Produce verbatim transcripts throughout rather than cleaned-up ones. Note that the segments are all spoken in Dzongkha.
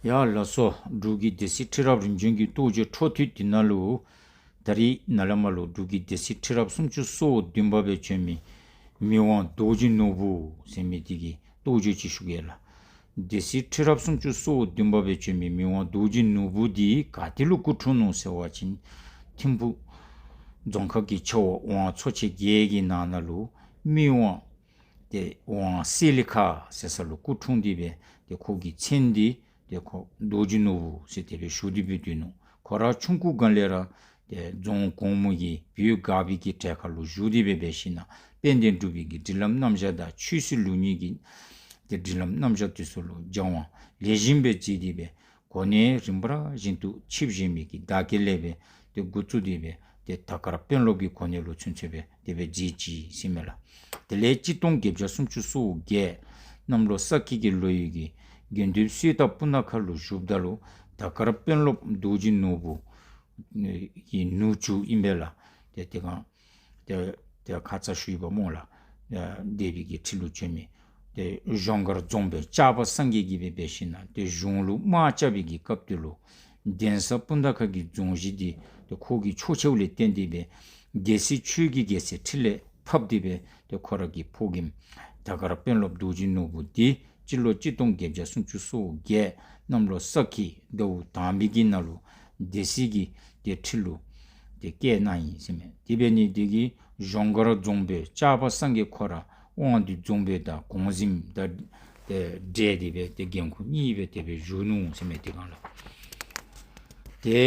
ཡ་ལགས་སོ། འབྲུག་གི་སྡེ་སྲིད་ཁྲི་རབས་རིམ་བྱོན་གྱི་རྟོགས་བརྗོད་འཕྲོ་མཐུད་དེ་ནང་ལུ་ད་རིས་ནཱ་ལས་མར་ལུ་འབྲུག་གི་སྡེ་སྲིད་ཁྲི་རབས་སུམ་ཅུ་སོ་བདུན་པ་སྦེ་བྱོན་མི་མི་དབང་རྡོ་རྗེ་ནོར་བུ་ཟེར་མི་དེ་གི་རྟོགས་བརྗོད་ཅིག་ཞུ་གེ་ལགས། སྡེ་སྲིད་ཁྲི་རབས་སུམ་ཅུ་སོ་བདུན་པ་སྦེ་བྱོན་མི་མི་དབང་རྡོ་རྗེ་ནོར་བུ་དེ་ག་ཏེ་ལུ་སྐུ་འཁྲུངས་ནུག་ཟེར་བ་ཅིན་ཐིམ་ཕུ་རྫོང་ཁག་གི་ཆ་བ་ཝང་ཚོ་ཆེན་བརྒྱད་ཀྱི་ནང་ན་ལུ་མི་དབང་ཏེ་ཝང་སེ་ལི་ཁ་ཟེར་ས་ལུ་སྐུ་འཁྲུངས་ཏེ་སྦེ་ཏེ་ཁོ་གི་མཚན་འདི་ཏེ་ཁོ་རྡོ་རྗེ་ནོར་བུ་ཟེར་དེ་སྦེ་ཞུ་སྟེ་སྦེ་སྡོད་ནུག། ཁོ་ར་ཆུང་ཀུ་སྒང་ལས་ར་ཏེ་རྫོང་གོང་མ་གི་བོད་སྒར་པའི་གི་གྲལ་ཁར་ལུ་བཞུགས་ཏེ་སྦེ་འབད་ཞིན་ན་དཔལ་ལྡན་འབྲུག་པའི་གི་སྒྲིག་ལམ་རྣམ་གཞག་དང་ཆོས་སྲིད་ལུགས་གཉིས་ཀྱི་ཏེ་སྒྲིག་ལམ་རྣམ་གཞག་དེ་ཚུ་ལུ་སྦྱང་བ་ལེགས་ཤོམ་སྦེ་མཛད་དེ་སྦེ་གོ་གནས་རིམ་པ་བཞིན་དུ་ཆིབས་བཞེས་མི་གི་བདག་རྐྱེན་ལས་སྦེ་ཏེ་འགོ་བཙུགས་ཏེ་སྦེ་ཏེ་དར་དཀར་དཔོན་སློབ་ཀྱི་གོ་གནས་ལུ་ཚུན་ཚོད་སྦེ་དེ་སྦེ་མཛད་ཅི་ཟེར་མས་ལགས། དེ་ལས་གཅིག་སྟོང་བརྒྱད་བརྒྱ་སུམ་ཅུ་སོ་བརྒྱད་གནམ་ལོ་ས་ཁྱི་གི་ལོ་ཡི་གི་དགུན་དུས་གསོལ་ཐབ་སྤུ་ན་ཁ་ལུ་བཞུགསཔ་ད་ལུ་དར་དཀར་དཔོན་སློབ་རྡོ་རྗེ་ནོར་བུ་གི་ནུ་གཅུང་ཨིན་པས་ལགས། ཏེ་དེ་སྒང་ཏེ་ཏེ་ཁ་ཙ་ཞུ་ཡི་པ་སྨོ་ལགས། སྡེ་པའི་གི་ཁྲི་ལུ་བྱོན་མི་ཏེ་གཞོང་སྒར་རྫོང་དཔོན་ལྕགས་པ་སངས་རྒྱས་ཀྱིས་སྦེ་འབད་ཞིན་ན་ཏེ་གཞུང་ལུ་དམག་རྐྱབ་པའི་གི་སྐབས་དེ་ལུ་གདན་ས་སྤུ་ན་ཁ་གི་རྫོང་གཞི་འདི་ཏེ་ཁོ་གིས་འཕྲོག་ཅི་བ་ལས་བརྟེན་ཏེ་སྦེ་སྡེ་སྲིད་ཆོས་ཀྱི་རྒྱལ་མཚན་ཁྲི་ལས་ཕབ་སྟེ་སྦེ་ཏེ་ཁོ་ར་གི་ཕོ་རྒནམ་དར་དཀར་དཔོན་སློབ་རྡོ་རྗེ་ནོར་བུ་འདི་སྤྱི་ལོ་གཅིག་སྟོང་བརྒྱད་བརྒྱ་སུམ་ཅུ་སོ་བརྒྱད་གནམ་ལོ་ས་ཁྱི་ཟླཝ་དང་པའི་གི་ནང་ལུ་སྡེ་སྲིད་ཀྱི་ཏེ་ཁྲི་ལུ་ཏེ་བསྐོས་གནང་ཡི་ཟེར་མས། དེ་འབད་ནི་དེ་གིས་གཞོང་སྒར་རྫོང་དཔོན་ལྕགས་པ་སངས་རྒྱས་ཁོ་ར་དབང་འདུས་རྫོང་དཔོན་དང་གོང་གཟིམ་དང་ཏེ་འབྲེལ་ཏེ་སྦེ་ཏེ་འགན་ཁུར་གཉིས་སྦེ་དེ་སྦེ་བཞུགས་ནུག་ཟེར་མས། དེ་སྒང་ལུ་ཏེ་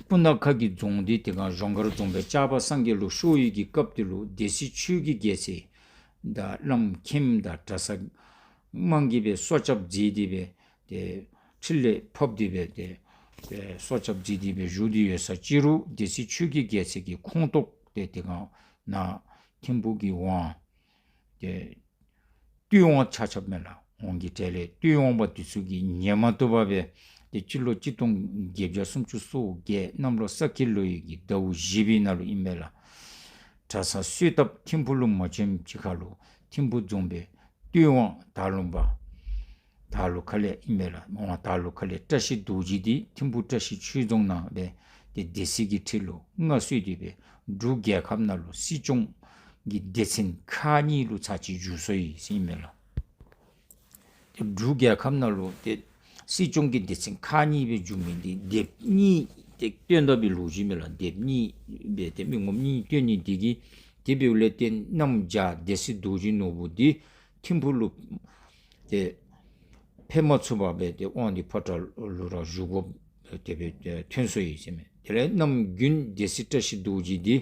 སྤུ་ན་ཁ་གི་རྫོང་འདི་དེ་སྒང་གཞོང་སྒར་རྫོང་དཔོན་ལྕགས་པ་སངས་རྒྱས་ལུ་ཤོར་ཡི་གི་སྐབས་དེ་ལུ་སྡེ་སྲིད་ཆོས་ཀྱི་རྒྱལ་མཚན་དང་བླམ་མཁནམ་དང་གྲྭ་ཚང་དམངས་ཀྱིས་སྦེ་སྲོག་སྐྱབས་མཛད་དེ་སྦེ་ཏེ་ཁྲི་ལས་ཕབ་སྟེ་སྦེ་ཏེ་ཏེ་སྲོག་སྐྱབས་མཛད་དེ་སྦེ་བཞུགས་ཏེ་ཡོད་ས་ཅིག་རུང་སྡེ་སྲིད་ཆོས་ཀྱི་རྒྱལ་མཚན་གྱི་ཁོངས་གཏོགས་ཏེ་དེ་སྒང་ནཱ་ཐིམ་ཕུ་གི་ཝང་ཏེ་སྟོད་ཝང་ཆ་ཁྱབ་མས་ལགས། ཝང་གི་གྲལ་ལས་སྟོད་ཝང་པ་དེ་ཚུ་གིས་ཉན་མ་བཏུབ་པར་སྦེ་ཏེ་སྤྱི་ལོ་གཅིག་སྟོང་བརྒྱད་བརྒྱ་སུམ་ཅུ་སོ་བརྒྱད་གནམ་ལོ་ས་ཁྱི་ལོ་ཡི་གི་ཟླཝ་བཞི་པའི་ནང་ལུ་ཨིན་མས་ལགས། གྲྭ་ཚང་གསོལ་ཐབ་ཐིམ་ཕུ་ལུ་མ་བྱོནམ་ཅིག་ཁར་ལུ་ཐིམ་ཕུ་རྫོང་དཔོན་སྟོད་ཝང་དར་ལུང་པ་དར་ལུང་ཁ་ལས་ཨིན་མས་ལགས། ཝང་དར་ལུང་ཁ་ལས་བཀྲ་ཤིས་རྡོ་རྗེ་འདི་ཐིམ་ཕུ་བཀྲ་ཤིས་ཆོས་རྫོང་ནང་སྦེ་ཏེ་སྡེ་སྲིད་ཀྱི་ཁྲི་ལུ་མངའ་གསོལ་ཏེ་སྦེ་འབྲུག་རྒྱལ་ཁབ་ནང་ལུ་སྲིད་སྐྱོང་གི་སྡེ་ཚན་ཁག་གཉིས་ལུ་ཚར་གཅིག་འཇུ་སོ་ཡི་ཟེར་ཨིན་མས་ལགས། ཏེ་འབྲུག་རྒྱལ་ཁབ་ནང་ལུ་ཏེ་སྲིད་སྐྱོང་གི་སྡེ་ཚན་ཁག་གཉིས་སྦེ་འཇུ་མི་འདི་སྡེཔ་གཉིས་ཏེ་བཏོན་ད་པའི་ལོ་རྒྱུས་མས་ལགས། སྡེཔ་གཉིས་སྦེ་ཏེ་མི་ངོམ་གཉིས་བཏོན་ནི་འདི་གིས་དེ་འབདཝ་ལས་ཏེ་གནམ་བྱཱར་སྡེ་སྲིད་རྡོ་རྗེ་ནོར་བུ་འདི་ཐིམ་ཕུ་ལུ་ཏེ་ཕེབས་མ་ཚུགས་པར་སྦེ་ཏེ་དབང་འདུས་ཕོ་བྲང་ལུ་ར་བཞུགས་དགོཔ་དེ་སྦེ་ཐོན་སོ་ཡི་ཟེར་མས། དེ་ལས་གནམ་དགུན་སྡེ་སྲིད་བཀྲ་ཤིས་རྡོ་རྗེ་འདི་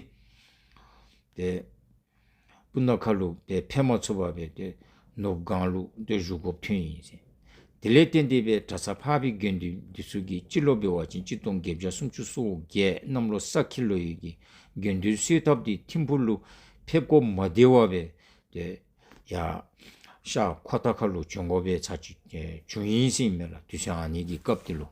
ཏེ་སྤུ་ན་ཁ་ལུ་ཏེ་ཕེབས་མ་ཚུགས་པར་སྦེ་ཏེ་ནོར་བུ་སྒང་ལུ་ཏེ་བཞུགས་དགོཔ་ཐོན་ཡི་ཟེར། དེ་ལས་བརྟེན་ཏེ་སྦེ་གྲྭ་ཚང་འཕགས་པའི་དགེ་འདུན་འདི་ཚུ་གིས་སྤྱི་ལོ་འབད་བ་ཅིན་གཅིག་སྟོང་བརྒྱད་བརྒྱ་སུམ་ཅུ་སོ་བརྒྱད་གནམ་ལོ་ས་ཁྱི་ལོ་ཡི་གི་དགེ་འདུན་གསོལ་ཐབ་འདི་ཐིམ་ཕུ་ལུ་ཕེབས་དགོཔ་མ་བདེ་བར་སྦེ་ཏེ་ཡར་ཤར་ཁོ་ཐང་ཁ་ལུ་བྱོན་དགོ་པའི་ཚར་གཅིག་ཨེ་བྱུང་ཡི་ཟེར་ཨིན་མས་ལགས། དུས་ཚོད་ཨ་ནི་གི་སྐབས་དེ་ལུ།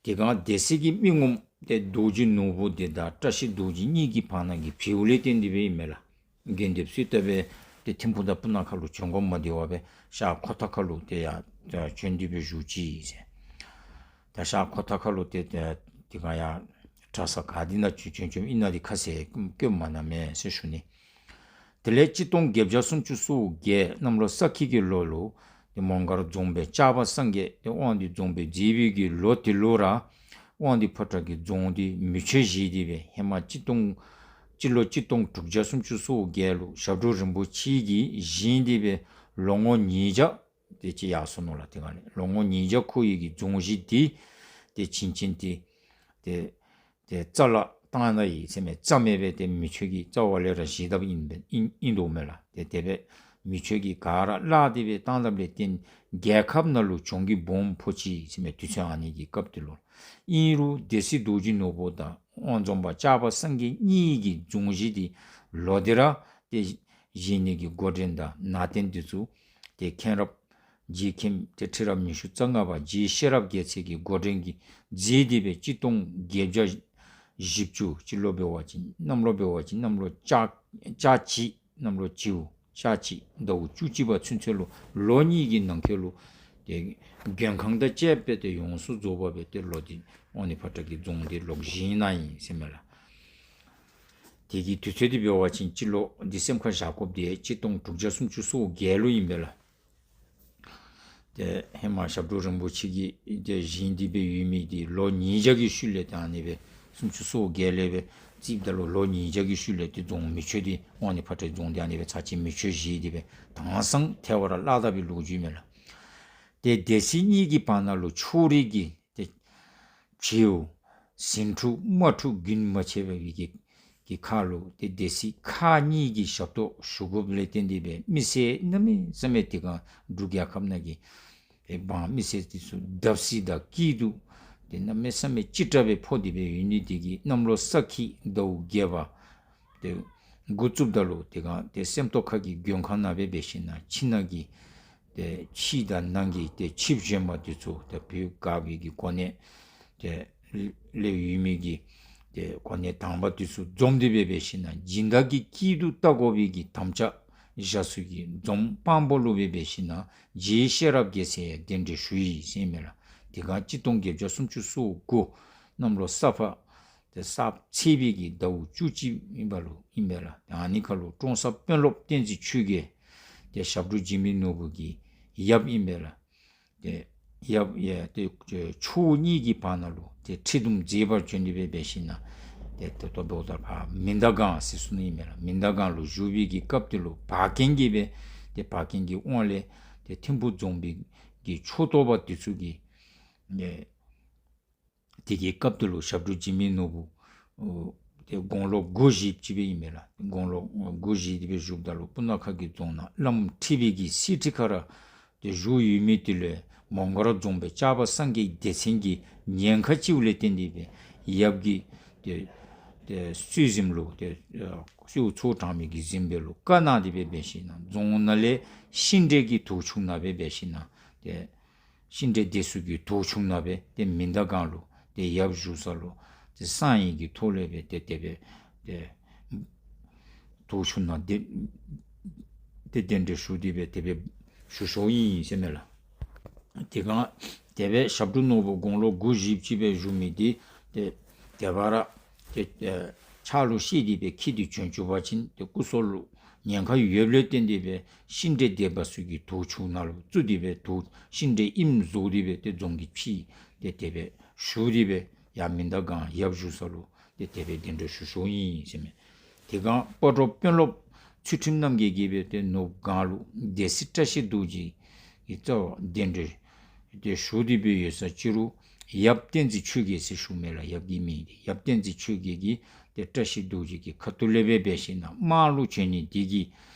དེ་སྒང་སྡེ་སྲིད་ཀྱི་མི་ངོམ་ཏེ་རྡོ་རྗེ་ནོར་བུ་འདི་དང་བཀྲ་ཤིས་རྡོ་རྗེ་གཉིས་ཀྱི་བར་ན་གི་བྱེལཝ་ལས་བརྟེན་ཏེ་སྦེ་ཨིན་མས་ལགས། དགེ་འདུན་གསོལ་ཐབ་སྦེ་ཏེ་ཐིམ་ཕུ་དང་སྤུ་ན་ཁ་ལུ་བྱོན་དགོཔ་མ་བདེ་བར་སྦེ་ཤར་ཁོ་ཐང་ཁ་ལུ་ཏེ་ཡར་ཡར་བྱོན་ཏེ་སྦེ་བཞུགས་ཅི་ཟེར། ད་ཤར་ཁོ་ཐང་ཁ་ལུ་ཏེ་ཏེ་དེ་སྒང་ཡང་གྲྭ་ཚང་ག་ཏེ་ནང་བྱོན་བྱོནམ་ཨིན་ན་འདི་ཁ་གསལ་བཀོད་མ་གནང་མས་ཟེར་ཞུ་ནི། དེ་ལས་གཅིག་སྟོང་བརྒྱད་བརྒྱ་སུམ་ཅུ་སོ་བརྒྱད་གནམ་ལོ་ས་ཁྱི་གི་ལོ་ལུ་ཏེ་མོང་སྒར་རྫོང་དཔོན་ལྕགས་པ་སངས་རྒྱས་ཏེ་དབང་འདུས་རྫོང་དཔོན་མཛད་པའི་གི་ལོ་དེ་ལུ་ར་དབང་འདུས་ཕོ་བྲང་གི་རྫོང་འདི་མེ་མཆོད་བཞེས་ཏེ་སྦེ་ཧེ་མ་གཅིག་སྟོང་སྤྱི་ལོ་གཅིག་སྟོང་དྲུག་བརྒྱ་སུམ་ཅུ་སོ་བརྒྱད་ལུ་ཞབས་དྲུང་རིན་པོ་ཆེ་གིས་བཞེངས་ཏེ་སྦེ་ལོ་ངོ་ཉིས་བརྒྱ་དེ་ཅིག་ཡར་སོ་ནུག་ལགས། དེ་སྒང་ལས་ལོ་ངོ་ཉིས་བརྒྱ་འཁོར་ཡི་གི་རྫོང་གཞི་འདི་ཏེ་བྱིན་ཅན་ཏེ་ཏེ་ཏེ་རྩ་བརླག་བཏང་ད་ཡི་ཟེར་མས། རྩ་མེད་སྦེ་ཏེ་མེ་མཆོད་ཀྱིས་རྩ་བ་ལས་ར་བཞེས་དཔ་ཨིན་པས་ཨིན་ཨིན་དོ་མས་ལགས། ཏེ་དེ་སྦེ་མེ་མཆོད་ཀྱིས་ག་ར་བརླག་སྟེ་སྦེ་བཏང་དཔ་ལས་བརྟེན་རྒྱལ་ཁབ་ནང་ལུ་གྱོང་གུད་སྦོམ་ཕོག་ཅི་ཟེར་མས། དུས་ཚོད་ཨ་ནི་གི་སྐབས་དེ་ལུ། ཨིན་རུང་སྡེ་སྲིད་རྡོ་རྗེ་ནོར་བུ་དང་དབང་རྫོངཔ་ལྕགས་པ་སངས་རྒྱས་གཉིས་ཀྱིས་རྫོང་གཞི་འདི་ལོག་སྟེ་ར་ཏེ་བཞེངས་ནི་གི་འགོ་འདྲེན་དང་ནང་རྟེན་འདི་ཚུ་ཏེ་མཁན་རབས་རྗེ་མཁན་ཏེ་ཁྲི་རབས་ཉི་ཤུ་རྩ་ལྔ་པ་རྗེ་ཤེས་རབ་རྒྱལ་མཚན་གྱིས་འགོ་འདྲེན་གྱིས་མཛད་དེ་སྦེ་གཅིག་སྟོང་བརྒྱད་བརྒྱ་བཞི་བཅུ་སྤྱི་ལོ་འབད་བ་ཅིན་གནམ་ལོ་འབད་བ་ཅིན་གནམ་ལོ་ལྕགས་ལྕགས་བྱི་གནམ་ལོ་བྱིའུ་ལྕགས་བྱི་ཟླཝ་བཅུ་གཅིག་པ་ཚུན་ཚོད་ལུ་ལོ་གཉིས་ཀྱི་ནང་འཁོད་ལུ་ ཏེ་མགོན་ཁང་དང་བཅསཔ་སྦེ་ཏེ་ཡོངས་སུ་རྫོགས་པ་སྦེ་ཏེ་ལོག་སྟེ་དབང་འདུས་ཕོ་བྲང་གི་རྫོང་འདི་ལོག་བཞེངས་གནང་ཡི་ཟེར་མས་ལགས། དེ་གི་དུས་ཚོད་འདི་འབད་བ་ཅིན་སྤྱི་ལོ་འདི་སེམས་ཁར་བཞག་དགོཔ་འདི་གཅིག་སྟོང་དྲུག་བརྒྱ་སུམ་ཅུ་སོ་བརྒྱད་ལུ་ཨིན་པས་ལགས། ཏེ་ཧེ་མ་ཞབས་དྲུང་རིན་པོ་ཆེ་གིས་ཏེ་བཞེངས་ཏེ་སྦེ་ཡོད་མི་འདི་ལོ་ཉིས་བརྒྱ་གི་ཤུལ་ལས་ཏེ་ཨ་ནི་སྦེ་སུམ་ཅུ་སོ་བརྒྱད་ལས་སྦེ་རྩིསཝ་ད་ལུ་ལོ་ཉིས་བརྒྱ་གི་ཤུལ་ལས་ཏེ་རྫོང་མེ་མཆོད་འདི་དབང་འདུས་ཕོ་བྲང་རྫོང་འདི་ཨ་ནི་སྦེ་ཚར་གཅིག་མེ་མཆོད་བཞེས་ཏེ་སྦེ་དེང་སང་ཐལ་བར་བརླག་ད་པའི་ལོ་རྒྱུས་མས་ལགས། ཏེ་སྡེ་སྲིད་གཉིས་ཀྱི་བར་ན་ལུ་ཕྱོགས་རིས་ཀྱི་ཏེ་བྱེའུ་ཟིང་འཁྲུག་དམག་འཁྲུག་རྒྱུན་མ་ཆད་པའི་གི་གི་ཁར་ལུ་ཏེ་སྡེ་སྲིད་ཁག་གཉིས་ཀྱི་ཞབས་ཏོག་ཞུ་དགོཔ་ལས་བརྟེན་ཏེ་སྦེ་མི་སེར་གནམ་མེད་ས་མེད་དེ་སྒང་འབྲུག་རྒྱལ་ཁབ་ནང་གི་ཏེ་འབངས་མི་སེར་འདི་ཚུ་བརྡབ་གསིག་དང་སྐྱིད་སྡུག་ཏེ་གནམ་མེད་ས་མེད་ཅིག་དྲག་སྦེ་ཕོག་སྟེ་སྦེ་ཡོད་ནི་དེ་གིས་གནམ་ལོ་ས་ཁྱི་ཟླཝ་བརྒྱད་པ་ཏེ་འགོ་བཙུགསཔ་ད་ལུ་དེ་སྒང་ཏེ་སེམས་རྟོགས་ཁ་གི་མགོན་ཁང་ནང་སྦེ་འབད་ཞིན་ན་ཕྱི་ནང་གི་ཏེ་ཕྱི་དང་ནང་གི་ཏེ་ཆིབས་གཞོནམ་འདི་ཚུ་ཏེ་བོད་སྒར་པའི་གི་གོ་གནས་ཏེ་ལས་ཡོད་མི་གི་ཏེ་གོ་གནས་དང་པ་འདི་ཚུ་འཛོམས་ཏེ་སྦེ་འབད་ཞིན་ན་སྦྱིན་བདག་གི་སྐྱིད་སྡུག་བལྟ་དགོ་པའི་གི་དམ་བཅའ་བཞག་ས་གི་རྫོང་དཔང་པོ་ལུ་སྦེ་འབད་ཞིན་ན་རྗེ་ཤེས་རབ་རྒྱལ་མཚན་ཡང་གདན་འདྲེན་ཞུ་ཡི་ཟེར་མས་ལགས། དེ་སྒང་གཅིག་སྟོང་བརྒྱད་བརྒྱ་སུམ་ཅུ་སོ་དགུ་གནམ་ལོ་ས་ཕག་ཏེ་ས་ཚེས་པའི་གི་ཟླཝ་བཅུ་གཅིག་ཨིན་པ་ལུ་ཨིན་པས་ལགས། ཏེ་ཨ་ནི་ཁར་ལུ་ཀྲོང་གསར་དཔོན་སློབ་བསྟན་འཛིན་ཆོས་རྒྱལ་ཏེ་ཞབས་དྲུང་འཇིགས་མེད་ནོར་བུ་གི་ཡབ་ཨིན་པས་ལགས། ཏེ་ཡབ་ཡ་ཏེ་ཕྱོགས་གཉིས་ཀྱི་བར་ན་ལུ་ཏེ་འཁྲུག་འདུམ་མཛད་པར་བྱོན་ཏེ་སྦེ་འབད་ཞིན་ན་ཏེ་ད་ལྟོ་འབདཝ་ད་ཕར་མི་འདའ་སྒང་ཟེར་ཞུ་ནི་ཨིན་མས་ལགས། མི་འདའ་སྒང་ལུ་བཞུགས་པའི་གི་སྐབས་དེ་ལུ་བར་རྐྱེན་གྱིས་སྦེ་ཏེ་བར་རྐྱེན་གྱི་དབང་ལས་ཏེ་ཐིམ་ཕུག་རྫོང་དཔོན་གྱི་ཕྱོགས་གཏོགས་པ་འདི་ཚུ་གིས་ཏེ་དེ་གི་སྐབས་དེ་ལུ་ཞབས་དྲུང་འཇིགས་མེད་ནོར་བུ་ཨོ་ཏེ་དགུང་ལོ་དགུ་བཞེསཔ་ཅིག་སྦེ་ཨིན་མས་ལགས། དགུང་ལོ་དགུ་བཞེས་ཏེ་སྦེ་བཞུགསཔ་ད་ལུ་སྤུ་ན་ཁ་གི་རྫོང་ནང་བླམ་ཁྲི་པའི་གི་གསེར་ཁྲི་ཁར་ཏེ་བཞུགས་ཡོད་མི་དེ་ལས་མོང་སྒར་རྫོང་དཔོན་ལྕགས་པ་སངས་རྒྱས་སྡེ་ཚན་གྱི་ཉེན་ཁ་ལྕིཝ་ལས་བརྟེན་ཏེ་སྦེ་ཡབ་ཀྱིས་ཏེ་ཏེ་གསོལ་གཟིམ་ལུ་ཏེ་གསོལཝ་ཚོགས་དྲང་མི་གི་གཟིམ་དཔོན་ལུ་བཀའ་གནང་སྟེ་སྦེ་འབད་ཞིན་ན་རྫོང་ནང་ལས་ཤིང་འབྲས་ཀྱི་དོ་ཆུང་ནང་སྦེ་འབད་ཞིན་ན་ཏེ་ཤིང་འབྲས་འདེབས་ས་གི་དོ་ཆུང་ནང་སྦེ་ཏེ་མི་འདའ་སྒང་ལུ་ཏེ་ཡབ་བཞུགས་ས་ལུ་ཏེ་གསང་ཡིག་གི་ཐོག་ལས་སྦེ་ཏེ་དེ་སྦེ་ཏེ་དོ་ཆུང་ནང་ཏེ་ཏེ་གདན་འདྲེན་ཞུ་སྟེ་སྦེ་དེ་སྦེ་ཞུ་ཞུཝ་ཨིན་ཟེར་མས་ལགས། དེ་སྒང་དེ་སྦེ་ཞབས་དྲུང་ནོར་བུ་དགུང་ལོ་དགུ་བཞེསཔ་ཅིག་སྦེ་བཞུགས་མི་འདི་ཏེ་དེ་བར་ཏེ་ཕྱག་ལུ་ཤེས་ཏེ་སྦེ་འཁྱིད་དེ་བྱོན་བཅུག་པ་ཅིན་ཏེ་སྐུ་སྲོག་ལུ་ཉེན་ཁ་ཡོདཔ་ལས་བརྟེན་ཏེ་སྦེ་ཤིང་འབྲས་འདེབས་པ་ཚུ་གི་དོ་ཆུང་ནང་ལུ་བཙུགས་ཏེ་སྦེ་དོ་ཤིང་འབྲས་ཨིནམ་བཟོ་སྟེ་སྦེ་ཏེ་རྫོང་གི་ཕྱི་ཏེ་དེ་སྦེ་བཞུགས་ཏེ་སྦེ་ཡར་མི་འདའ་སྒང་ཡབ་བཞུགས་ས་ལུ་ཏེ་དེ་སྦེ་གདན་འདྲེན་ཞུ་ཞུཝ་ཨིན་ཟེར་མས། དེ་སྒང་སྤ་རོ་དཔོན་སློབ་ཚུལ་ཁྲིམས་རྣམ་རྒྱལ་གྱིས་སྦེ་ཏེ་ནོར་བུ་སྒང་ལུ་སྡེ་སྲིད་བཀྲ་ཤིས་རྡོ་རྗེ་གི་རྩ་བར་གདན་འདྲེན་ཏེ་ཞུ་སྟེ་སྦེ་ཡོད་ས་ཅིག་རུང་ཡབ་བསྟན་འཛིན་ཆོས་རྒྱལ་ཟེར་ཞུཝ་མས་ལགས། ཡབ་ཀྱི་མིང་འདི་ཡབ་བསྟན་འཛིན་ཆོས་རྒྱལ་གྱིས་ཏེ་བཀྲ་ཤིས་རྡོ་རྗེ་གི་ཁ་ཐུག་ལས་སྦེ་འབད་ཞིན་ན་དམག་ལུ་བྱོན་ནི་འདི་གིས་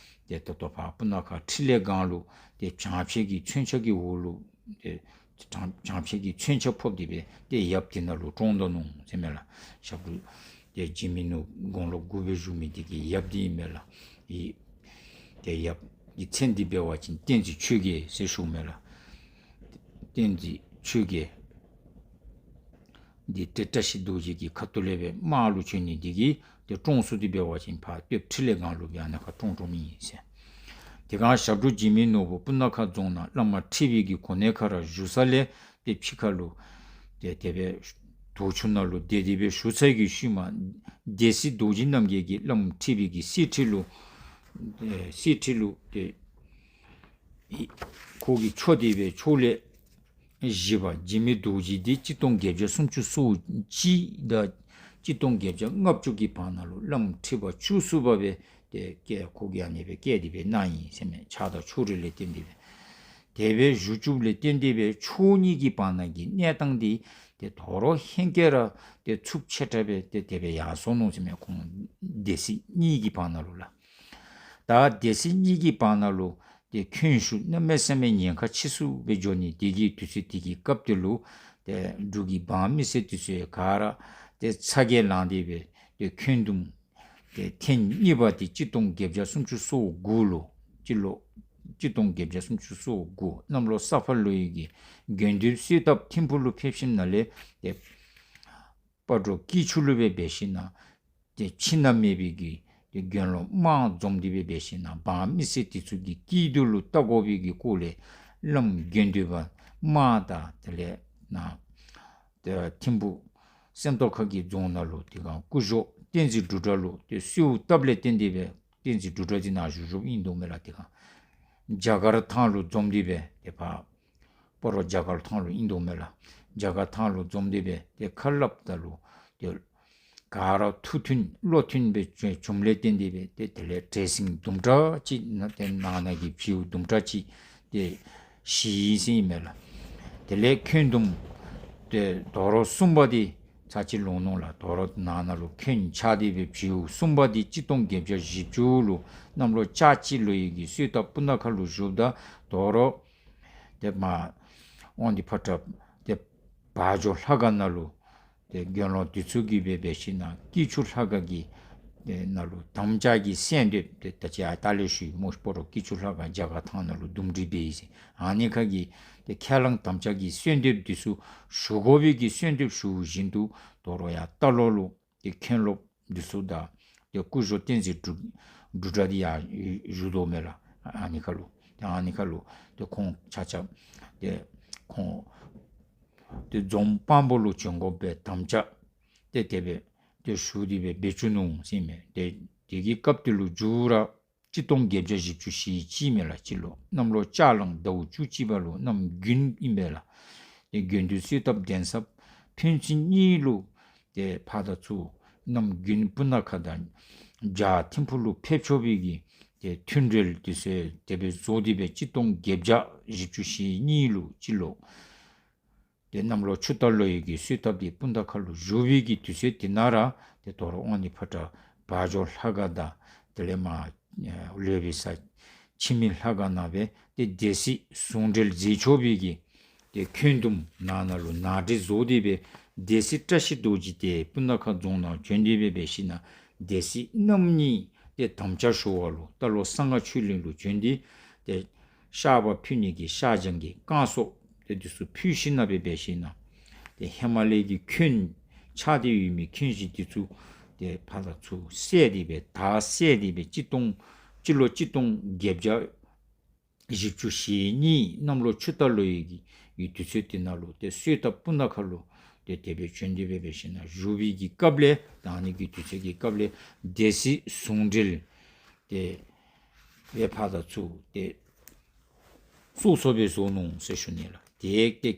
ཏེ་ད་ལྟོ་ཕར་སྤུ་ན་ཁ་ཁྲི་ལས་སྒང་ལུ་ཏེ་བྱང་ཕྱོགས་ཀྱི་མཚོན་ཆ་གི་འོག་ལུ་ཏེ་བྱང་བྱང་ཕྱོགས་ཀྱི་མཚོན་ཆ་ཕོག་སྟེ་སྦེ་ཏེ་ཡབ་དེ་ནང་ལུ་བཀྲོངས་ད་ནུག་ཟེར་མས་ལགས། ཞབས་དྲུང་ཏེ་འཇིགས་མེད་ནོར་དགུང་ལོ་དགུ་སྦེ་བཞུགས་མི་འདི་གི་ཡབ་འདི་ཨིན་མས་ལགས། ཨི་ཏེ་ཡབ་ཀྱི་མཚན་འདི་འབད་བ་ཅིན་བསྟན་འཛིན་ཆོས་རྒྱལ་ཟེར་ཞུཝ་མས་ལགས། བསྟན་འཛིན་ཆོས་རྒྱལ་འདི་ཏེ་བཀྲ་ཤིས་རྡོ་རྗེ་གི་ཁ་ཐུག་ལས་སྦེ་དམག་ལུ་བྱོན་ནི་འདི་གིས་ཏེ་བཀྲོངས་སོང་སྟེ་འབད་བ་ཅིན་ཕར་སྟོད་ཁྲི་ལས་སྒང་ལུ་སྦེ་ཨ་ནཱ་ཁར་བཀྲོངས་བཀྲོངསམ་ཨིན་ཟེར། དེ་སྒང་ཞབས་དྲུང་འཇིགས་མེད་ནོར་བུ་སྤུ་ན་ཁ་རྫོང་ནང་བླ་མ་ཁྲི་པའི་གི་གོ་གནས་ཁར་བཞུགས་ས་ལས་ཏེ་ཕྱི་ཁ་ལུ་ཏེ་དེ་སྦེ་དོ་ཆུང་ནང་ལུ་བསྡད་དེ་སྦེ་བཞུགས་ཚར་གྱི་ཤུལ་མ་སྡེ་སྲིད་རྡོ་རྗེ་རྣམ་རྒྱལ་གྱིས་བླམ་ཁྲི་པའི་གི་གསེར་ཁྲི་ལུ་ཨེ་གསེར་ཁྲི་ལུ་ཏེ་ཁོ་གི་ཕྱོགས་དེ་སྦེ་ཕྱོགས་ལས་བཞི་པ་འཇིགས་མེད་རྡོ་རྗེ་འདི་གཅིག་སྟོང་བརྒྱད་བརྒྱ་སུམ་ཅུ་སོ་གཅིག་དང་གཅིག་སྟོང་བརྒྱད་བརྒྱ་ལྔ་བཅུ་གི་བར་ན་ལུ་བླམ་ཁྲི་པ་བཅུ་གསུམ་པ་སྦེ་ཏེ་བཀལ་ཁོ་གིས་ཨ་ནི་སྦེ་བཀལ་ཏེ་སྦེ་གནང་ཡི་ཟེར་མས། ཆགས་སྡང་ཕྱོགས་རིས་ལས་བརྟེན་ཏེ་སྦེ་དེ་སྦེ་བཞུགས་བཅུགཔ་ལས་བརྟེན་ཏེ་སྦེ་ཕྱོགས་གཉིས་ཀྱི་བར་ན་གི་གནས་སྟངས་འདི་ཏེ་དོ་རུང་ཧེང་སྐལ་ར་ཏེ་འཚུབ་ཆེ་དྲགས་སྦེ་ཏེ་དེ་སྦེ་ཡར་སོ་ནུག་ཟེར་མས། ཁོང་སྡེ་སྲིད་གཉིས་ཀྱི་བར་ན་ལུ་ལགས། ད་སྡེ་སྲིད་གཉིས་ཀྱི་བར་ན་ལུ་ཏེ་འཁོན་ཤུགས་གནམ་མེད་ས་མེད་ཉེན་ཁ་ཆེ་སུ་སྦེ་འགྱོ་ནི་དེ་གི་དུས་ཚོད་དེ་གི་སྐབས་དེ་ལུ་ཏེ་འབྲུག་གི་འབངས་མི་སེར་དེ་ཚུ་ག་ར་ཏེ་ཚ་གྱང་ལངས་ཏེ་སྦེ་ཏེ་འཁོན་འདུམ་ཏེ་ཐེངས་གཉིས་པ་འདི་གཅིག་སྟོང་བརྒྱད་བརྒྱ་སུམ་ཅུ་སོ་དགུ་ལུ་སྤྱི་ལོ་གཅིག་སྟོང་བརྒྱད་བརྒྱ་སུམ་ཅུ་སོ་དགུ་གནམ་ལོ་ས་ཕག་ལོའི་གི་དགུན་དུས་གསོལ་ཐབ་ཐིམ་ཕུག་ལུ་ཕེབས་ཞིནམ་ལས་ཏེ་སྤ་རོ་སྐྱིད་ཆུ་ལུ་སྦེ་འབད་ཞིན་ན་ཏེ་ཕྱི་ནང་མེད་པའི་གི་ཏེ་དགེ་སློང་དམངས་འཛོམས་ཏེ་སྦེ་འབད་ཞིན་ན་འབངས་མི་སེར་དེ་ཚུ་གི་སྐྱིད་སྡུག་ལུ་བལྟ་དགོ་པའི་གི་སྐོར་ལས་བླམ་དགེ་འདུན་པ་ དམག་དང་དེ་ལས་ནཱ་ཏེ་ཐིམ་ཕུ་སེམས་རྟོགས་ཁ་གི་རྫོང་ནང་ལུ་དེ་སྒང་སྐུ་གཞོགས་བསྟན་འཛིན་འབྲུག་གྲགས་ལུ་ཏེ་གསོལཝ་བཏབ་ལས་བརྟེན་ཏེ་སྦེ་བསྟན་འཛིན་འབྲུག་གྲགས་འདི་ནཱ་བཞུགས་བཞུགསཔ་ཨིན་དོ་མས་ལགས། དེ་སྒང་རྒྱ་གར་ཐང་ལུ་འཛོམས་ཏེ་སྦེ་ཏེ་ཕར་སྤ་རོ་རྒྱ་གར་ཐང་ལུ་ཨིན་དོ་མས་ལགས། རྒྱ་གར་ཐང་ལུ་འཛོམས་ཏེ་སྦེ་ཏེ་ཁ་སླབ་ད་ལུ་ཏེ་ག་ར་ཐུགས་མཐུན་བློ་མཐུན་སྦེ་བྱོན་བྱོནམ་ལས་བརྟེན་ཏེ་སྦེ་ཏེ་དེ་ལས་བྲེལ་ཟིང་དུམ་གྲ་ཅིག་ནཱ་ཏེ་ནང་ན་གི་བྱིའུ་དུམ་གྲ་ཅིག་ཏེ་ཤི་ཡི་ཟེར་ཨིན་མས་ལགས། དེ་ལས་འཁོན་འདུམ་ཏེ་དོ་རུང་གསུམ་པ་འདི་ཚར་གཅིག་ལོང་ནུག་ལགས། དོ་རུང་ནང་ན་ལུ་འཁོན་ཆགས་ཏེ་སྦེ་བྱིའུ་གསུམ་པ་འདི་གཅིག་སྟོང་བརྒྱད་བརྒྱ་བཞི་བཅུ་ལུ་གནམ་ལོ་ལྕགས་བྱི་ལོ་ཡི་གི་གསོལ་ཐབ་སྤུ་ན་ཁ་ལུ་བཞུགསཔ་ད་དོ་རུང་ཏེ་མར་དབང་འདུས་ཕོ་བྲང་ཏེ་བ་འཇོ་ལྷ་ཁང་ནང་ལུ་ཏེ་དགེ་སློང་འདི་ཚུ་གིས་སྦེ་འབད་ཞིན་ན་སྐྱིད་ཆུ་ལྷ་ཁང་གི་ཏེ་ནང་ལུ་དམ་བཅའ་གི་གསོལ་འདེབས་ཏེ་ད་ཅི་ཡར་ལྟག་ལས་ཞུ་ཡི་སྨོ། སྤ་རོ་སྐྱིད་ཆུ་ལྷ་ཁང་རྒྱ་གར་ཐང་ནང་ལུ་འདུམ་འགྲིག་འབད་ཡི་ཟེར། ཨ་ནི་ཁ་གི་ཏེ་ཁས་བླངས་དམ་བཅའ་གི་གསོལ་འདེབས་འདི་ཚུ་ཞུ་དགོ་པའི་གི་གསོལ་འདེབས་ཞུ་བཞིན་དུ་དོ་རུང་ཡར་ལྟ་ལོག་ལུ་ཏེ་མཁན་སློབ་འདི་ཚུ་དང་ཏེ་སྐུ་གཞོགས་བསྟན་འཛིན་འབྲུག་འབྲུག་གྲགས་འདི་ཡར་བཞུགས་དོ་མས་ལགས། ཨ་ནི་ཁ་ལུ་ཏེ་ཨ་ནི་ཁ་ལུ་ཏེ་ཁོང་ཆ་ཁྱབ་ཏེ་ཁོང་ཏེ་འཛོམས་དཔང་པོ་ལུ་བྱོན་དགོ་པའི་དམ་བཅའ་ཏེ་དེ་སྦེ་ཏེ་ཞུ་སྟེ་སྦེ་འབད་བཅུག་ནུག་ཟེར་ཨིན་མས། ཏེ་དེ་གི་སྐབས་དེ་ལུ་མཇུག་ར་གཅིག་སྟོང་བརྒྱད་བརྒྱ་བཞི་བཅུ་ཞེ་གཅིག་མས་ལགས། སྤྱི་ལོ་གནམ་ལོ་ལྕགས་གླང་ཟླཝ་བཅུ་གཅིག་པ་ལུ་གནམ་དགུན་ཨིན་པས་ལགས། ཏེ་དགེ་འདུན་གསོལ་ཐབ་གདན་ས་ཕན་ཚུན་གཉིས་ལུ་ཏེ་ཕར་དང་ཚུར་གནམ་དགུན་སྤུ་ན་ཁ་དང་རྒྱ་ཐིམ་ཕུ་ལུ་ཕེབས་ཆོག་པའི་གི་ཏེ་མཐུན་འབྲེལ་དེ་ཚུ་དེ་སྦེ་བཟོ་སྟེ་སྦེ་གཅིག་སྟོང་བརྒྱད་བརྒྱ་བཞི་བཅུ་ཞེ་གཉིས་ལུ་སྤྱི་ལོ་ཏེ་གནམ་ལོ་ཆུ་རྟ་ལོ་ཡི་གི་གསོལ་ཐབ་འདི་སྤུ་ན་ཁ་ལུ་བཞུགས་པའི་གི་དུས་ཚོད་དེ་ནང་ར་ཏེ་དོ་རུང་དབང་འདུས་ཕོ་བྲང་བ་འཇོ་ལྷ་ཁང་དང་དེ་ལས་མར་ལྷོ་བའི་ས་འཆི་མེད་ལྷ་ཁང་ནང་སྦེ་ཏེ་སྡེ་སྲིད་ཟུང་འབྲེལ་མཛད་ཆོག་པའི་གི་ཏེ་འཁོན་འདུམ་ནང་ན་ལུ་ནང་འགྲིག་བཟོ་སྟེ་སྦེ་སྡེ་སྲིད་བཀྲ་ཤིས་རྡོ་རྗེ་འདི་སྤུ་ན་ཁ་རྫོང་ནང་བྱོན་ཏེ་སྦེ་འབད་ཞིན་ན་སྡེ་སྲིད་རྣམ་གཉིས་ཏེ་དམ་བཅའ་ཞུ་བ་ལུ་རྟ་ལོག་གསང་སྔགས་ཆོས་གླིང་ལུ་བྱོན་ཏེ་ཏེ་བཤགས་པ་ཕུལ་ནི་གི་བཤགས་སྦྱང་གི་བསྐང་གསོ་ཏེ་འདི་ཚུ་ཕུལ་ཞིན་ན་སྦེ་འབད་ཞིན་ན་ཏེ་ཧེ་མ་ལས་ཀྱི་འཁོན་ཆགས་ཏེ་ཡོད་མི་འཁོན་གཞི་འདི་ཚུ་ཏེ་ཕར་དང་ཚུར་བསལ་ཏེ་སྦེ་ད་བསལ་ཏེ་སྦེ་གཅིག་སྟོང་སྤྱི་ལོ་གཅིག་སྟོང་བརྒྱད་བརྒྱ་བཞི་བཅུ་ཞེ་གཉིས་གནམ་ལོ་ཆུ་རྟ་ལོ་ཡི་གི་ཡི་དུས་ཚོད་དེ་ནང་ལུ་ཏེ་གསོལ་ཐབ་སྤུ་ན་ཁ་ལུ་ཏེ་དེ་སྦེ་བྱོན་ཏེ་སྦེ་འབད་ཞིན་ན་བཞུགས་པའི་གི་སྐབས་ལས་ད་ཨ་ནི་གི་དུས་ཚོད་ཀྱི་སྐབས་ལས་སྡེ་སྲིད་ཟུང་འབྲེལ་ཏེ་སྦེ་ཕར་དང་ཚུར་ཏེ་སོ་སོ་སྦེ་བཟོ་ནུག་ཟེར་ཞུ་ནི་ལགས། ཏེ་ཏེ་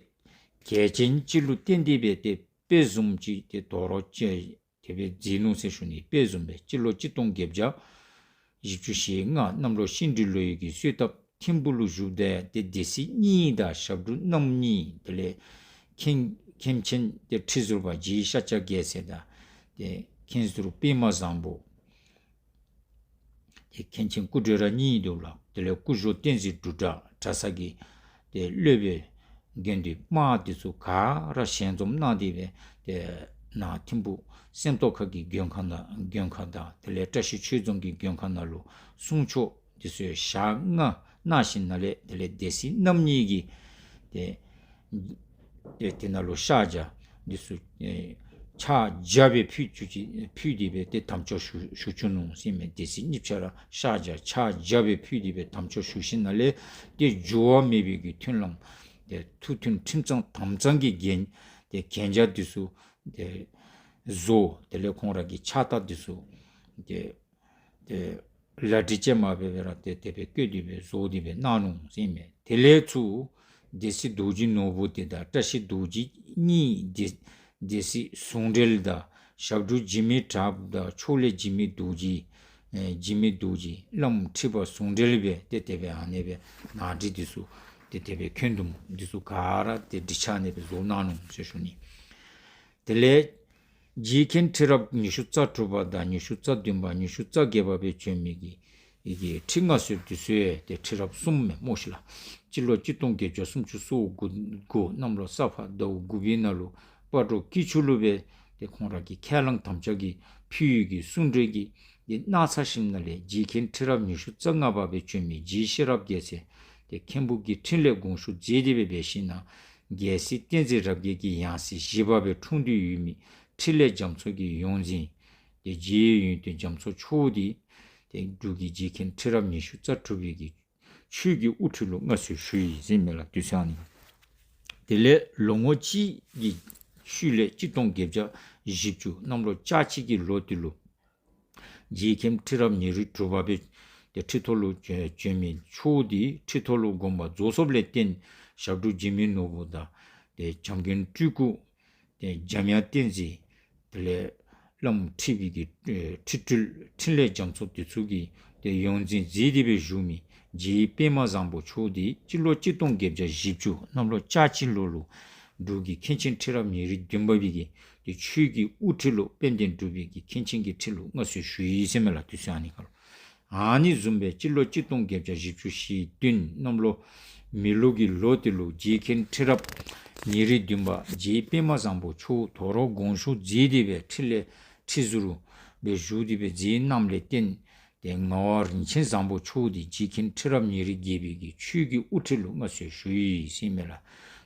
གལ་ཆེན་ཅིག་ལུ་བརྟེན་ཏེ་སྦེ་ཏེ་དཔེ་བཟུམ་ཅིག་ཏེ་དོ་རུང་ཅིག་དེ་སྦེ་མཛད་ནུག་ཟེར་ཞུ་ནི། དཔེ་བཟུམ་སྦེ་སྤྱི་ལོ་གཅིག་སྟོང་བརྒྱད་བརྒྱ་བཞི་བཅུ་ཞེ་ལྔ་གནམ་ལོ་ཤིང་འབྲུག་ལོ་ཡི་གི་གསོལ་ཐབ་ཐིམ་ཕུ་ལུ་བཞུགསཔ་ད་ཏེ་སྡེ་སྲིད་གཉིས་དང་ཞབས་དྲུང་རྣམ་གཉིས་དེ་ལས་མཁན་མཁན་ཆེན་ཏེ་ཁྲི་ཟུར་པ་རྗེ་ཤཱཀྱ་རྒྱལ་མཚན་དང་ཏེ་མཁན་ཟུར་པདྨ་བཟང་པོ་ཏེ་མཁན་ཆེན་སྐུ་བགྲེས་ར་གཉིས་འདུག་ལགས། དེ་ལས་སྐུ་གཞོགས་བསྟན་འཛིན་འབྲུག་གྲགས་གྲྭ་ཚང་གི་ཏེ་སློབ་དཔོན་དགེ་འདུན་དམངས་འདི་ཚུ་ག་ར་ཞལ་འཛོམས་གནང་སྟེ་སྦེ་ཏེ་ནཱ་ཐིམ་ཕུ་སེམས་རྟོགས་ཁ་གི་མགོན་ཁང་དང་མགོན་ཁང་དང་དེ་ལས་བཀྲ་ཤིས་ཆོས་རྫོང་གི་མགོན་ཁང་ནང་ལུ་གསུང་ཆོག་འདི་ཚུ་ཞག་ལྔ་གནང་ཞིནམ་ལས་དེ་ལས་སྡེ་སྲིད་རྣམ་གཉིས་ཀྱིས་ཏེ་ཏེ་དེ་ནང་ལུ་བཤགས་སྦྱང་འདི་ཚུ་ཨེ་ཕྱག་བརྒྱ་སྦེ་ཕུལ་བཅུག་ཅི་ཕུལ་ཏེ་སྦེ་ཏེ་དམ་བཅའ་ཞུ་ཞུ་བཅུག་ནུག་ཟེར་མས། སྡེ་སྲིད་གཉིས་ཆ་ར་བཤགས་སྦྱང་ཕྱག་བརྒྱ་སྦེ་ཕུལ་ཏེ་སྦེ་དམ་བཅའ་ཞུ་ཞིནམ་ལས་ཏེ་འགྱུར་བ་མེད་པའི་གི་མཐུན་ལམ་ཏེ་ཐུགས་མཐུན་ཁྲིམས་གཙང་དམ་གཙང་གི་གན་ཏེ་གན་རྒྱ་འདི་ཚུ་ཏེ་བཟོ། དེ་ལས་ཁོང་ར་གི་ཕྱག་རྟགས་འདི་ཚུ་ཏེ་ཏེ་ལག་བྲིས་ཅན་མ་སྦེ་སྦེ་ར་ཏེ་དེ་སྦེ་བཀོད་དེ་སྦེ་བཟོ་སྟེ་སྦེ་གནང་ནུག་ཟེར་མས། དེ་ལས་ཚུར་སྡེ་སྲིད་རྡོ་རྗེ་ནོར་བུ་འདི་དང་བཀྲ་ཤིས་རྡོ་རྗེ་གཉིས་སྡེ་སྡེ་སྲིད་ཟུང་འབྲེལ་དང་ཞབས་དྲུང་འཇིགས་མེད་གྲགས་པ་དང་ཕྱོགས་ལས་འཇིགས་མེད་རྡོ་རྗེ་ཨེ་འཇིགས་མེད་རྡོ་རྗེ་བླམ་ཁྲི་པ་ཟུང་འབྲེལ་སྦེ་ཏེ་དེ་སྦེ་ཨ་ནེ་སྦེ་ནང་འགྲིག་འདི་ཚུ་ཏེ་དེ་སྦེ་འཁོན་འདུམ་འདི་ཚུ་ག་ར་ཏེ་འགྲིག་ཆ་ཨ་ནེ་སྦེ་བཟོ་གནང་ནུག་ཟེར་ཞུ་ནི། དེ་ལས་རྗེ་མཁན་ཁྲི་རབས་ཉི་ཤུ་རྩ་དྲུག་པ་དང་ཉི་ཤུ་རྩ་བདུན་པ་ཉི་ཤུ་རྩ་བརྒྱད་པ་སྦེ་བྱོན་མི་གི་ཡི་གེ་ཁྲི་མངའ་གསོལ་འདི་ཚུ་ཡང་ཏེ་ཁྲི་རབས་གསུམ་མས་སྨོ་ཤིག་ལགས། སྤྱི་ལོ་གཅིག་སྟོང་བརྒྱད་བརྒྱ་སུམ་ཅུ་སོ་དགུ་གནམ་ལོ་ས་ཕག་ཟླཝ་དགུ་པའི་ནང་ལུ་སྤ་རོ་སྐྱིད་ཆུ་ལུ་སྦེ་ཏེ་ཁོང་ར་གི་ཁས་བླངས་དམ་བཅའ་གི་ཕུལ་བའི་གི་གསུང་གྲོས་ཀྱི་ཏེ་གནང་ཚར་ཞིནམ་ལས་རྗེ་མཁན་ཁྲི་རབས་ཉི་ཤུ་རྩ་ལྔ་པ་སྦེ་བྱོན་མི་རྗེ་ཤེས་རབ་རྒྱལ་མཚན་ཏེ་མཁན་པོ་གི་ཕྲིན་ལས་དགོངས་ཞུ་མཛད་དེ་སྦེ་འབད་ཞིན་ན་རྒྱལ་སྲས་བསྟན་འཛིན་རབ་རྒྱས་ཀྱི་ཡང་སྲིད་བཞི་པ་སྦེ་འཁྲུངས་ཏེ་ཡོད་མི་ཕྲིན་ལས་རྒྱ་མཚོ་གི་ཡོངས་འཛིན་ཏེ་རྗེ་ཡོན་ཏན་རྒྱ་མཚོ་མཆོག་འདི་ཏེ་འབྲུག་གི་རྗེ་མཁན་ཁྲི་རབས་ཉི་ཤུ་རྩ་དྲུག་པའི་གི་ཆོས་ཀྱི་དབུ་ཁྲིད་ལུ་མངའ་གསོལ་ཞུ་ཡི་ཟེར་མས་ལགས། དུས་ཚོད་ཨ་ནི་ དེ་ལས་ལོ་ངོ་གཅིག་གི་ཤུལ་ལས་གཅིག་སྟོང་བརྒྱད་བརྒྱ་བཞི་བཅུ་གནམ་ལོ་ལྕགས་བྱི་གི་ལོ་དེ་ལུ་རྗེ་མཁན་ཁྲི་རབས་ཉེར་དྲུག་པ་སྦེ་ཏེ་ཁྲི་ཐོག་ལུ་བྱོན་མི་མཆོག་དེ་ཁྲི་ཐོག་ལུ་དགོངས་པ་རྫོགས་སོཔ་ལས་བརྟེན་ཞབས་དྲུང་འཇིགས་མེད་ནོར་བུ་དང་ཏེ་བྱམས་མགོན་སྤྲུལ་སྐུ་ཏེ་འཇམ་དབྱངས་བསྟན་འཛིན། དེ་ལས་བླམ་ཁྲི་པའི་གི་ཨེ་ཁྲི་སྤྲུལ་འཕྲིན་ལས་རྒྱ་མཚོ་དེ་ཚུ་གིས་ཏེ་ཡོངས་འཛིན་མཛད་དེ་སྦེ་བཞུགས་མི་རྗེ་པདྨ་བཟང་པོ་མཆོག་དེ་སྤྱི་ལོ་གཅིག་སྟོང་བརྒྱད་བརྒྱ་བཞི་བཅུ་གནམ་ལོ་ལྕགས་བྱི་ལོ་ལུ་འབྲུག་གི་མཁན་ཆེན་ཁྲི་རབས་ཉེར་བདུན་པ་སྦེ་གི་ཏེ་ཆོས་ཀྱི་དབུ་ཁྲིད་ལུ་དཔལ་ལྡན་འབྲུག་པའི་གི་མཁན་ཆེན་གྱི་ཁྲི་ལུ་མངའ་གསོལ་ཞུ་ཡི་ཟེར་མས་ལགས། དུས་ཚོད་ཨ་ནི་ཁར་ལུ། ཨ་ནི་བཟུམ་སྦེ་སྤྱི་ལོ་གཅིག་སྟོང་བརྒྱད་བརྒྱ་བཞི་བཅུ་ཞེ་བདུན་གནམ་ལོ་མེ་ལུག་གི་ལོ་དེ་ལུ་རྗེ་མཁན་ཁྲི་རབས་ཉེར་བདུན་པ་རྗེ་པདྨ་བཟང་པོ་མཆོག་དོ་རུང་དགོངས་ཞུ་མཛད་དེ་སྦེ་ཁྲི་ལས་ཁྲི་ཟུར་སྦེ་བཞུགས་ཏེ་སྦེ་མཛད་གནངམ་ལས་བརྟེན་ཏེ་ངག་དབང་རིན་ཆེན་བཟང་པོ་མཆོག་དེ་རྗེ་མཁན་ཁྲི་རབས་ཉེར་བརྒྱད་པའི་གི་ཆོས་ཀྱི་དབུ་ཁྲིད་ལུ་མངའ་གསོལ་ཞུ་ཡི་ཟེར་མས་ལགས།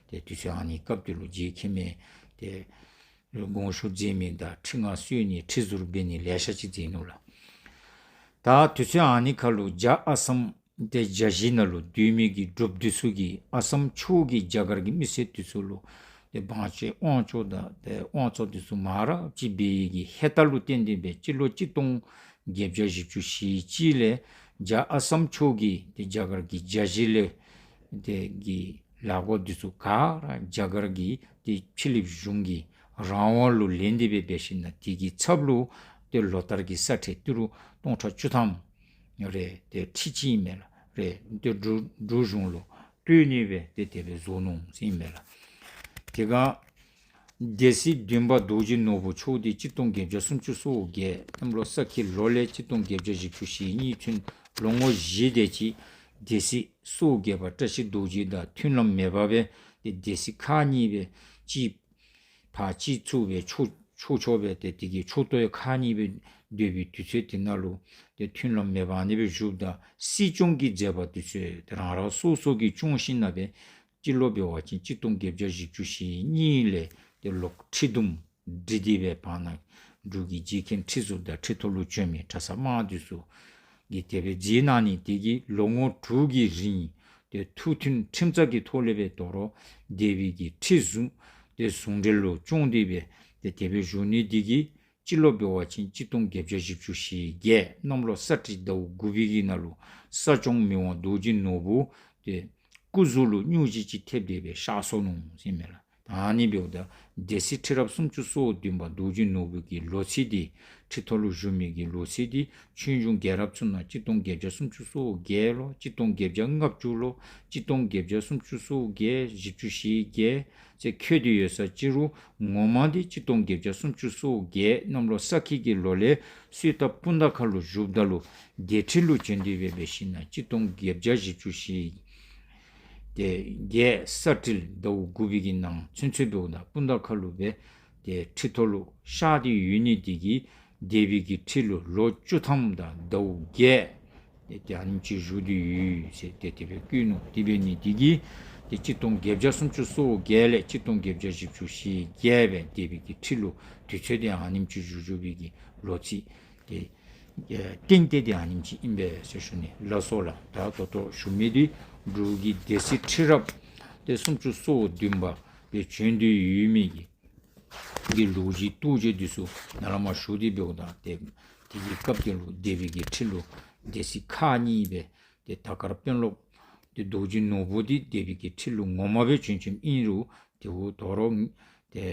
ཏེ་དུས་ཚོད་ཨ་ནི་སྐབས་དེ་ལུ་རྗེ་མཁན་མས་ཏེ་དགོངས་ཞུ་མཛད་མི་དང་ཁྲི་མངའ་གསོལ་ནི་ཁྲི་ཟུར་འབད་ནི་ལེ་ཤ་ཅིག་མཛད་ནུག་ལགས། ད་དུས་ཚོད་ཨ་ནི་ཁར་ལུ་རྒྱ་ཨ་སམ་ཏེ་རྒྱ་གཞིས་ནང་ལུ་སྡོད་མི་གི་འབྲུགཔ་དེ་ཚུ་གིས་ཨ་སམ་ཕྱོགས་ཀྱི་རྒྱ་གར་གྱི་མི་སེར་དེ་ཚུ་ལུ་ཏེ་བང་ཆེན་དབང་ཆོག་དང་ཏེ་དབང་ཆོག་དེ་ཚུ་མང་རབས་ཅིག་འབད་ཡི་གི་ཧེ་ཏ་ལུ་བརྟེན་ཏེ་སྦེ་སྤྱི་ལོ་གཅིག་སྟོང་བརྒྱད་བརྒྱ་བཞི་བཅུ་ཞེ་གཅིག་ལས་རྒྱ་ཨ་སམ་ཕྱོགས་ཀྱི་ཏེ་རྒྱ་གར་གྱི་རྒྱ་གཞིས་ལས་ཏེ་གི་ལཱ་འགོ་འདི་ཚུ་ག་ར་རྒྱ་གར་གྱི་ཏེ་ཕྱི་གླིངཔ་གཞུང་གི་རང་དབང་ལུ་ལེན་ཏེ་སྦེ་འབད་ཞིནམ་ལས་དེ་གི་ཚབ་ལུ་ཏེ་ལོ་ལྟར་གྱི་ས་ཁྲལ་ཏི་རུ་སྟོང་ཕྲག་བཅུ་ཐམ་རེ་ཏེ་ཁྲི་གཅིག་ཨིན་མས་ལགས། རེ་ཏེ་འབྲུག་འབྲུག་གཞུང་ལུ་སྤྲོད་ནི་སྦེ་ཏེ་དེ་སྦེ་བཟོ་ནུག་ཟེར་ཨིན་མས་ལགས། དེ་སྒང་སྡེ་སྲིད་བདུན་པ་རྡོ་རྗེ་ནོར་བུ་མཆོག་དེ་གཅིག་སྟོང་བརྒྱད་བརྒྱ་སུམ་ཅུ་སོ་བརྒྱད་གནམ་ལོ་ས་ཁྱི་ལོ་ལས་གཅིག་སྟོང་བརྒྱད་བརྒྱ་བཞི་བཅུ་ཞེ་གཉིས་ཚུན་ལོ་ངོ་བཞི་དེ་ཅིག་སྡེ་སྲིད་སོ་བརྒྱད་པ་བཀྲ་ཤིས་རྡོ་རྗེ་དང་མཐུན་ལམ་མེད་པར་སྦེ་ཏེ་སྡེ་སྲིད་ཁག་གཉིས་སྦེ་གཅིག་ཕར་གཅིག་ཚུར་སྦེ་ཕྱོགས་ཕྱོགས་ཕྱོགས་སྦེ་ཏེ་དེ་གི་ཕྱོགས་གཏོགས་ཁག་གཉིས་སྦེ་སྡོད་པའི་དུས་ཚོད་དེ་ནང་ལུ་ཏེ་མཐུན་ལམ་མེད་པར་ཨ་ནི་སྦེ་བཞུགསཔ་ད་སྲིད་སྐྱོང་གི་མཛད་པ་དེ་ཚུ་ཏེ་རང་རང་སོ་སོ་གིས་སྐྱོང་ཞིནམ་ལས་སྦེ་སྤྱི་ལོ་འབད་བ་ཅིན་གཅིག་སྟོང་བརྒྱད་བརྒྱ་བཞི་བཅུ་ཞེ་གཉིས་ལས་ཏེ་ལོ་ཁྲི་གདུང་སྒྲིག་སྟེ་སྦེ་བར་ན་འབྲུག་གི་རྗེ་མཁན་ཁྲི་ཟུར་དང་ཁྲི་ཐོག་ལུ་བྱོན་མི་གྲྭ་ཚང་དམངས་དེ་ཚུ་གིས་དེ་སྦེ་མཛད་གནང་ནི་དེ་གིས་ལོ་ངོ་དྲུག་གི་རིང་ཏེ་ཐུགས་མཐུན་ཁྲིམས་རྩ་གི་ཐོག་ལས་སྦེ་དོ་རུང་སྡེ་པའི་གི་ཁྲི་ཟུང་ཏེ་ཟུང་འབྲེལ་ལུ་བྱུང་སྟེ་སྦེ་ཏེ་དེ་སྦེ་བཞུགས་ནི་དེ་གིས་སྤྱི་ལོ་འབད་བ་ཅིན་གཅིག་སྟོང་བརྒྱད་བརྒྱ་བཞི་བཅུ་ཞེ་བརྒྱད་གནམ་ལོ་ས་སྤྲེལ་ཟླཝ་དགུ་པའི་གི་ནང་ལུ་ས་སྐྱོང་མི་དབང་རྡོ་རྗེ་ནོར་བུ་ཏེ་སྐུ་གཟུགས་ལུ་སྙུང་གཞི་ཅིག་ཐེབས་ཏེ་སྦེ་གཤགས་སོ་ནུག་ཟེར་ཨིན་མས་ལགས། ད་ཨ་ནི་འབདཝ་ད་སྡེ་སྲིད་ཁྲི་རབས་སུམ་ཅུ་སོ་བདུན་པ་རྡོ་རྗེ་ནོར་བུ་གི་ལོ་ཚིགས་དེ་ཁྲི་ཐོག་ལུ་བཞུགས་མི་གི་ལོ་ཚིགས་དེ་ཆོས་འབྱུང་རྒྱལ་རབས་ཚུ་ནང་གཅིག་སྟོང་བརྒྱད་བརྒྱ་སུམ་ཅུ་སོ་བརྒྱད་ལོ་གཅིག་སྟོང་བརྒྱད་བརྒྱ་ལྔ་བཅུ་ལོ་གཅིག་སྟོང་བརྒྱད་བརྒྱ་སུམ་ཅུ་སོ་བརྒྱད་བཞི་བཅུ་ཞེ་བརྒྱད་ཟེར་བཀོད་དེ་ཡོད་ས་ཅི་རུང་ངོ་མ་དེ་གཅིག་སྟོང་བརྒྱད་བརྒྱ་སུམ་ཅུ་སོ་བརྒྱད་གནམ་ལོ་ས་ཁྱི་གི་ལོ་ལས་སོ་ད་སྤུངས་ཐང་ཁ་ལུ་བཞུགསཔ་ད་ལུ་སྡེ་ཁྲི་ལུ་བྱོན་ཏེ་སྦེ་འབད་ཞིནམ་ལས་གཅིག་སྟོང་བརྒྱད་བརྒྱ་བཞི་བཅུ་ཞེ་ཏེ་བརྒྱད་ས་སྤྲེལ་ཟླཝ་དགུ་པའི་གི་ནང་ཚུན་ཚོད་འབདཝ་ད་སྤུངས་ཐང་ཁ་ལུ་སྦེ་ཏེ་ཁྲི་ཐོག་ལུ་གཤགས་ཏེ་ཡོད་ནི་དེ་གིས་སྡེ་པའི་གི་ཁྲི་ལུ་ལོ་བཅུ་ཐམ་དང་ཟླཝ་བརྒྱད་ཏེ་ཏེ་ཨ་ནེམ་ཅིག་བཞུགས་ཏེ་ཡོད་ཟེར་ཏེ་དེ་སྦེ་བཀོད་ནུག། དེ་འབད་ནི་དེ་གིས་ཏེ་གཅིག་སྟོང་བརྒྱད་བརྒྱ་སུམ་ཅུ་སོ་བརྒྱད་ལས་གཅིག་སྟོང་བརྒྱད་བརྒྱ་བཞི་བཅུ་ཞེ་བརྒྱད་སྦེ་སྡེ་པའི་གི་ཁྲི་ལུ་དུས་ཚོད་དེ་ཨ་ནེམ་ཅིག་བཞུགས་བཞུགས་པའི་གི་ལོ་ཚིགས་ཏེ་ཨེ་རྟིང་བདེ་དེ་ཨ་ནེམ་ཅིག་ཨིན་པས་ཟེར་ཞུ་ནི། ལགས་སོ་ལགས། ད་ད་ལྟོ་ཞུ་མི་དེ་འབྲུག་གི་སྡེ་སྲིད་ཁྲི་རབས་ཏེ་སུམ་ཅུ་སོ་བདུན་པ་སྦེ་བྱོན་ཏེ་ཡོད་མི་གི་གི་ལོ་རྒྱུས་རྟོགས་བརྗོད་འདི་ཚུ་ནཱ་ལས་མར་ཞུ་སྟེ་འབདཝ་ད་ཏེ་དེ་གི་སྐབས་དེ་ལུ་སྡེ་པའི་གི་ཁྲི་ལུ་སྡེ་སྲིད་ཁག་གཉིས་སྦེ་ཏེ་དར་དཀར་དཔོན་སློབ་ཏེ་རྡོ་རྗེ་ནོར་བུ་འདི་སྡེ་པའི་གི་ཁྲི་ལུ་ངོ་མ་སྦེ་བྱོན་བྱོནམ་ཨིན་རུང་དེ་འབདཝ་ད་དོ་རུང་ཏེ་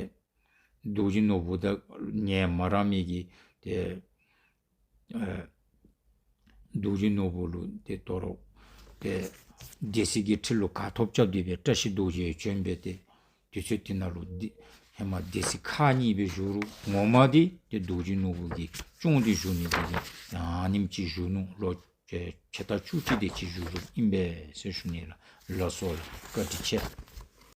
རྡོ་རྗེ་ནོར་བུ་དང་ཉེ་མ་ར་མི་གི་ཏེ་ཨེ་རྡོ་རྗེ་ནོར་བུ་ལུ་ཏེ་དོ་རུང་ཏེ་སྡེ་སྲིད་ཀྱི་ཁྲི་ལུ་ག་ཐོབ་རྐྱབ་སྟེ་སྦེ་བཀྲ་ཤིས་རྡོ་རྗེ་བྱོན་སྦེ་ཏེ་དུས་ཚོད་དེ་ནང་ལུ་འདི་ཧེ་མ་སྡེ་སྲིད་ཁག་གཉིས་སྦེ་བཞུགས་རུང་ངོ་མ་འདི་ཏེ་རྡོ་རྗེ་ནོར་བུ་གིས་སྐྱོང་སྟེ་བཞུགས་ནི་དེ་གིས་ཨ་ནེམ་ཅིག་བཞུགས་ནུག། ལོ་ཕྱེད་དང་བཅུ་གཅིག་དེ་ཅིག་བཞུགས་བཞུགསཔ་ཨིན་པས་ཟེར་ཞུ་ནི་ལགས། ལགས་སོ་ལགས། བཀའ་དྲིན་ཆེ།